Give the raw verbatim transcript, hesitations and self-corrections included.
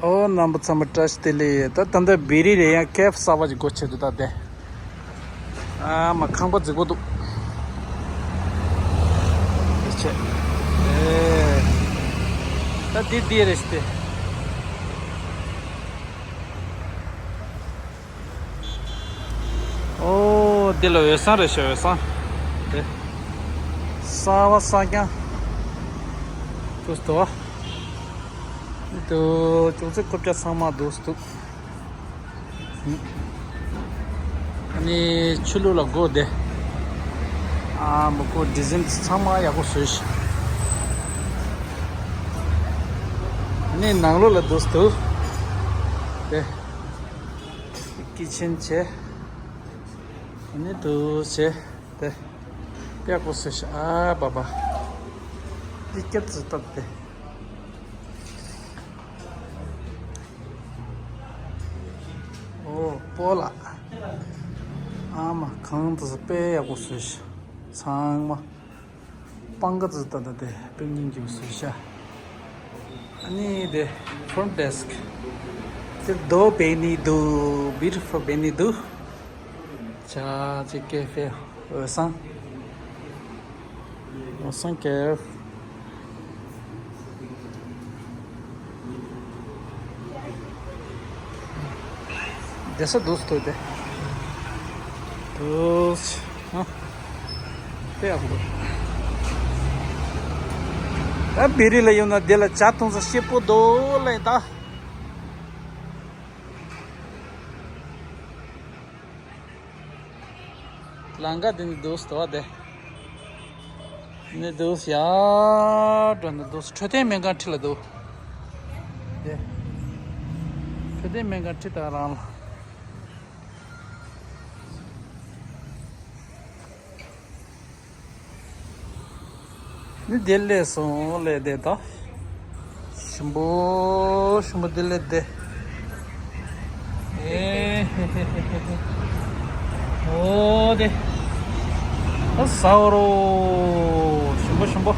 ཨོ་རྣམ་པ་ཚང་མ་བཀྲ་ཤིས་བདེ་ལེགས། ད་ད་ལྟ་བེ་རི་རེད། ཡང་ཀེབ་གསར་པ་ཅིག་སྒོ་ཕྱེ་འདུག་ད་དེ། ཨ་མ་ཁང་པ་རྫིག་པོ་འདུག་ཆེ། ཨེ། ད་འདི་འདི་རེད་ཤི་སྟེ། ཨོ་འདི་ལ་འོད་སྲང་རེད་ཤག་འོད་སྲང་། དེ། གསར་པ་གསར་རྐྱང་། ཅུས་དོ། འདི་དུ་ཅུང་ཙེ་རྐུབ་བཀྱག་ཚང་མ་འདུག་འདུག་ཨ་ནི་ཆུ་ལུག་ལ་སྒོ་དེ། ཨ་མ་སྒོ་ཌི་ཛའིན་ཚང་མ་ཡག་པོ་བཟོས་ཤག་ཨ་ནི་ནང་ལོགས་ལ་འདུག་འདུག་དེ། ཀི་ཆེན་བྱས། ཨ་ནི་འདུག་བྱས། དེ། ཡག་པོ་བཟོས་ཤག་ཨ་བ་བ། འདི་སྐྱབས་ཙི་སྟབས་དེ། ཨོ་སྤོ་ལགས། ཨ་མ་གང་དུ་དཔེ་ཡག་པོ་བཟོས་ཤག་ཚང་མ། སྤང་ཀ་ཙི་ད་ད་དེ་དཔེ་སྙིང་རྗེ་བཟོས་ཤག་ཨ་ནི་དེ་ཕོན་ཌེ་སི་ཀི། དེ་རྡོ་བེ་ནི་འདུག་བིའུ་ཊི་ཕུལ་བེ་ནི་འདུག་ཅ་ཅི་ཀེ་ཧྥེ་འོད་སྲང་། འོད་སྲང་ཀེ་ཧྥེ། བསྡད་ས་འདུག་སྟོད་དེ། འདུག་ཨ། དཔེ་ཡག་པོ་འདུག་ད་བེ་རི་ལ་ཡོང་ན་དེ་ལ་ཇ་འཐུང་ས་ཤེད་པོ་འདུག་ལེ་ད། ལམ་ཁ་དེ་ནི་འདུག་སྟོད་དེ། ནི་འདུག་ཡར་འགྲོ་ནི་འདུག་འཕྲོད་བསྟེན་སྨན་ཁང་འཁྲིས་ལ་འདུག་དེ། འཕྲོད་བསྟེན་སྨན་ཁང་འཁྲིས་དང་རང་ལ། ནི་དེ་ལས་སོང་ལས་དེ་ད། ཞིམ་པོ་ཞིམ་པོ་དེ་ལས་དེ། ཨེ་ཧེ་ཧེ་ཧེ་ཧེ། ཨོ་དེ། ཨ་ཟ་འོ་རོ། ཞིམ་པོ་ཞིམ་པོ།